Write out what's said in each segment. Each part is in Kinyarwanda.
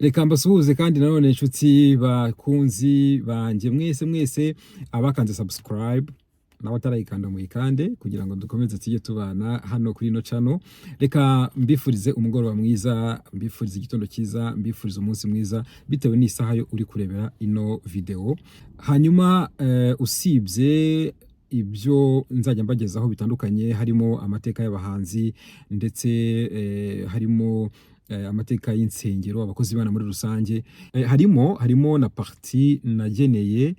Reka mbasuhuze kandi nanone, inshuti bakunzi banjye mwese mwese, abakanze subscribe n'abatarayikanda muyikande kugira ngo dukomeze tujye tubana hano kuri ino channel. Reka mbifurize umugoroba mwiza, mbifurize igitondo cyiza, mbifurize umunsi mwiza bitewe n'isaha yo uri kurebera ino video. Hanyuma usibye ibyo nzajya mbagezaho bitandukanye, harimo amateka y'abahanzi ndetse harimo amateka y'insengero, abakozi b'Imana muri rusange, harimo na partie nageneye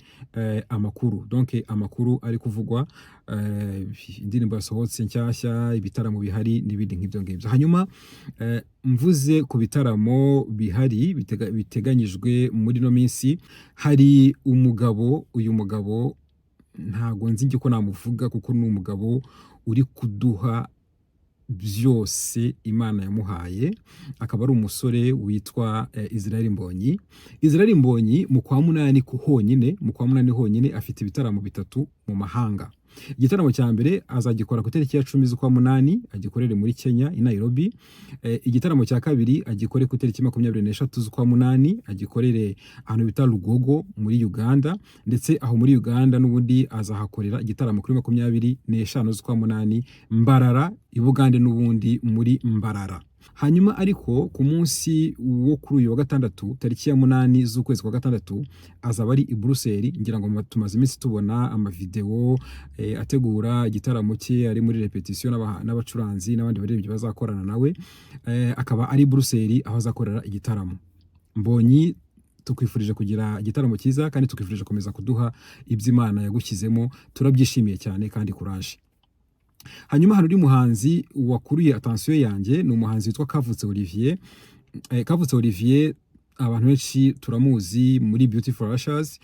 amakuru, donc amakuru ari kuvugwa, indirimbo yasohotse nshyashya, ibitaramo bihari n'ibindi nk'ibyo ngibyo. Hanyuma mvuze ku bitaramo bihari biteganyijwe muri ino minsi, hari umugabo. Uyu mugabo ntago nzi njye ko namuvuga, kuko ni umugabo uri kuduha byose Imana yamuhaye, akaba ari umusore witwa Israel Mbonyi. Israel Mbonyi mu kwa munani honyine, mu kwa munani honyine afite ibitaramo bitatu mu mahanga. Igitaramo cya mbere azagikora ku itariki ya 10 z'ukwa munani, agikorere muri Kenya i Nairobi. Igitaramo cya kabiri agikore ku itariki 23 z'ukwa munani, agikorere ahantu bita Lugogo muri Uganda. Ndetse aho muri Uganda n'ubundi azahakorera igitaramo kuri 25 z'ukwa munani, Mbarara i Bugande, n'ubundi muri Mbarara. Hanyuma ariko ku munsi wo kuri uyu wa gatandatu, tariki ya 8 z'ukwezi kwa gatandatu, azaba ari i Buruseli. Ngira ngo tumaze iminsi tubona amavideo ategura igitaramo cye, ari muri répétition n'abacuranzi n'abandi baririmbyi bazakorana nawe, akaba ari i Buruseli aho azakorera igitaramo. Mbonyi, tukwifurije kugira igitaramo cyiza kandi tukwifurije gukomeza kuduha ibyo Imana yagushyizemo. Turabyishimiye cyane kandi courage. Hanyuma hari undi muhanzi wakuriye attention yanjye, ni umuhanzi witwa Kavutse Olivier. Kavutse Olivier abantu benshi turamuzi muri Beauty For Ashes,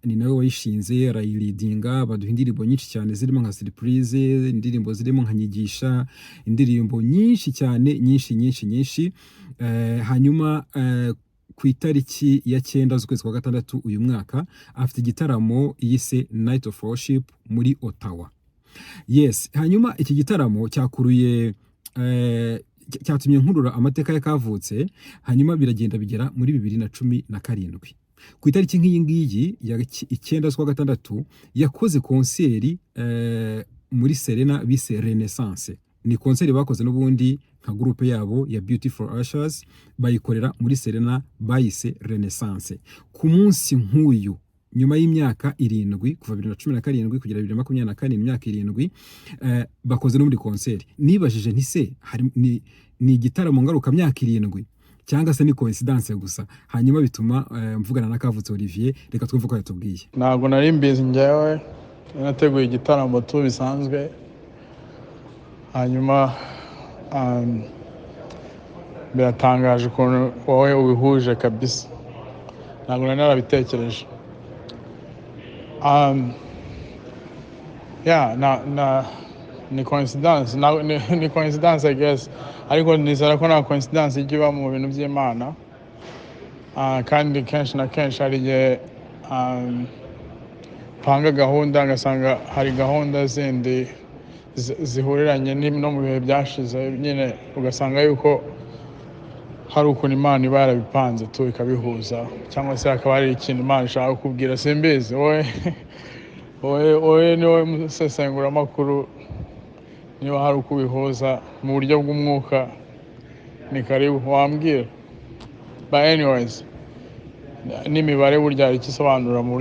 ni nawe wayishinze, arayileadinga, baduha indirimbo nyinshi cyane zirimo nka Surprise, indirimbo zirimo nka Nyigisha, indirimbo nyinshi cyane, nyinshi nyinshi nyinshi. Hanyuma ku itariki ya 9 z'ukwezi kwa gatandatu uyu mwaka afite igitaramo yise Night of Worship muri Ottawa. Yes, hanyuma iki gitaramo cyakuruye cyatumye nkurura amateka ya Kavutse, hanyuma biragenda bigera muri 2017 ku itariki nk'iyi ngiyi ya 9 z'ukwa gatandatu yakoze concert muri Serena bise Renaissance. Ni concert bakoze n'ubundi nka groupe yabo ya Beauty for Ashes, bayikorera muri Serena, bayise Renaissance. Ku munsi nk'uyu, nyuma y'imyaka 7, kuva 2017 kugera 2024, imyaka 7, bakoze no muri concert. Nibajije nti: "Se hari ni igitaramo ngaruka myaka 7 cyangwa se ni coincidence gusa?" Hanyuma bituma mvugana na Kavutse Olivier. Reka twumve ko yatubwiye. Ntabwo nari mbizi njyewe, nateguye igitaramo tu bisanzwe. Hanyuma biratangaje ukuntu wowe ubihuje kabisa, ntabwo nari narabitekereje. Yeah, na ni coincidence na, ni coincidence I guess, ariko nizera ko nta coincidence ijya iba mu bintu by'Imana. Kandi kenshi na kenshi hari igihe panga gahunda ngasanga hari gahunda zindi zihuriranye no mu bihe byashize nyine, ugasanga yuko hari ukuntu Imana iba yarabipanze tu ikabihuza, cyangwa se hakaba hari ikintu Imana ishaka kukubwira. Simbizi, wowe ni wowe musesenguramakuru. Niba hari uko ubihuza mu buryo bw'umwuka, ni karibu wambwira. But anyways, n'imibare burya hari icyo isobanura mu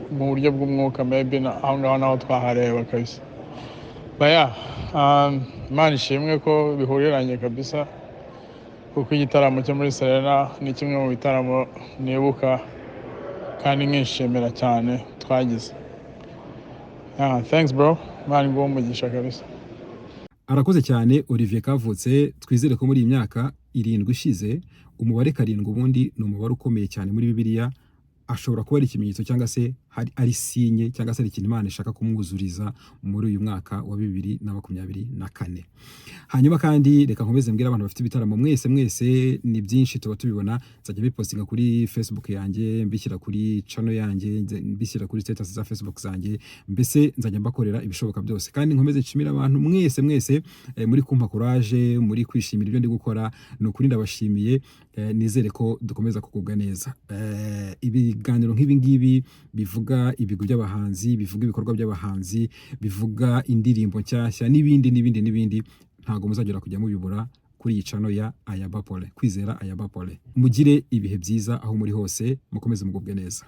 buryo bw'umwuka, maybe aho ngaho naho twahareba kabisa. But yeah, Imana ishimwe ko bihuriranye kabisa, kuko igitaramo cyo muri Serena ni kimwe mu bitaramo nibuka kandi nkishimira cyane twagize. Yeah, thanks bro, Imana iguhe umugisha kabisa. Arakoze cyane Olivier Kavutse. Twizere ko muri iyi myaka 7 ishize, umubare 7 ubundi ni umubare ukomeye cyane muri Bibiliya, ashobora kuba ari ikimenyetso cyangwa se hari icyo Imana ishaka kutubwira. hari ari signe cyangwa se ari ikintu Imana ishaka kumwuzuriza muri uyu mwaka wa 2024. Hanyuma kandi reka nkomeze mbwire abantu bafite ibitaramo mwese mwese, ni byinshi tuba tubibona, nzajya mbipostinga kuri Facebook yanjye, mbishyira kuri channel yanjye, mbishyira kuri status za Facebook zanjye, mbese nzajya mbakorera ibishoboka byose. Kandi nkomeze nshimire abantu mwese mwese muri kumpa courage, muri kwishimira ibyo ndi gukora. Ni ukuri ndabashimiye, nizere ko dukomeza kugubwa neza. Ibiganiro nk'ibi ngibi bivuga ibigwi by'abahanzi, bivuga ibikorwa by'abahanzi, bivuga indirimbo nshyashya n'ibindi n'ibindi n'ibindi, ntabwo muzagera kujya mubibura kuri iyi channel ya Ayaba Pole, Kwizera Ayaba Pole. Mugire ibihe byiza aho muri hose, mukomeze mugubwe neza.